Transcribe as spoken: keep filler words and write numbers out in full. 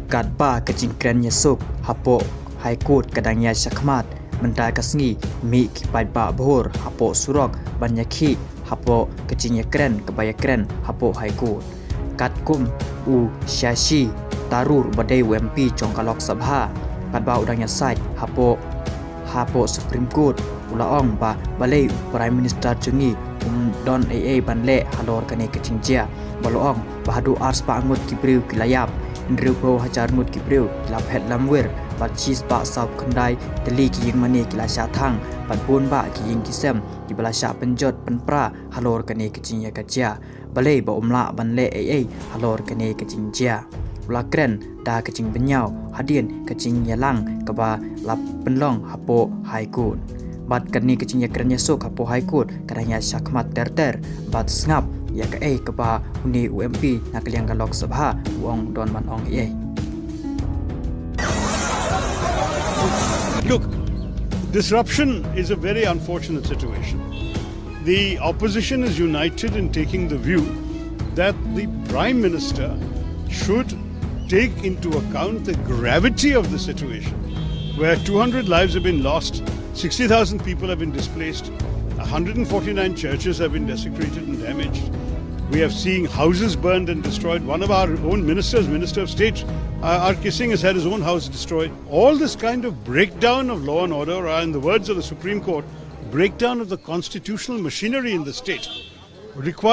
Katba ka jingkren ïasuk hapoh High Court ka dang ïaid shakhmat, mynta ka sngi mih ki paidbah bhur hapoh surok ban ïakhih hapoh ka jingïakren kaba ïakren hapoh High Court. Katkum u Shashi Tharoor uba dei u M P jong ka Lok Sabha, katba u dang ïasaid hapoh hapoh Supreme Court, u la ong ba balei u Prime Minister jong ngi um don ei ei ban leh halor kane ka jingjia. Ba la ong ba haduh arspah ngut ki briew ki la ïap, hynriew phew hajar ngut ki briew ki la phet lamwir, bad shispah sawphew khyndai tylli ki ïingmane ki la shah thang, bad bun bah ki ïing ki sem kiba la shah pynjot pynpra halor kane ka jingïakajia. Balei ba um lah ban leh ei ei halor kane ka jingjia. U la kren da ka jingbynñiaw hadien ka jingïalang kaba la pynlong hapoh High Court. Bad kane ka jingïakren ïasuk hapoh High Court ka dang ïaid shakhmat ter ter, bad sngap ïa kaei kaba une u M P na ka liang ka Lok Sabha u ong don ban ong ei ei. Look, disruption is a very unfortunate situation. The opposition is united in taking the view that the Prime Minister should take into account the gravity of the situation, where two hundred lives have been lost, sixty thousand people have been displaced, one hundred forty-nine churches have been desecrated and damaged. We have seen houses burned and destroyed. One of our own ministers, Minister of State, uh, R K Singh, has had his own house destroyed. All this kind of breakdown of law and order, or in the words of the Supreme Court, breakdown of the constitutional machinery in the state, requires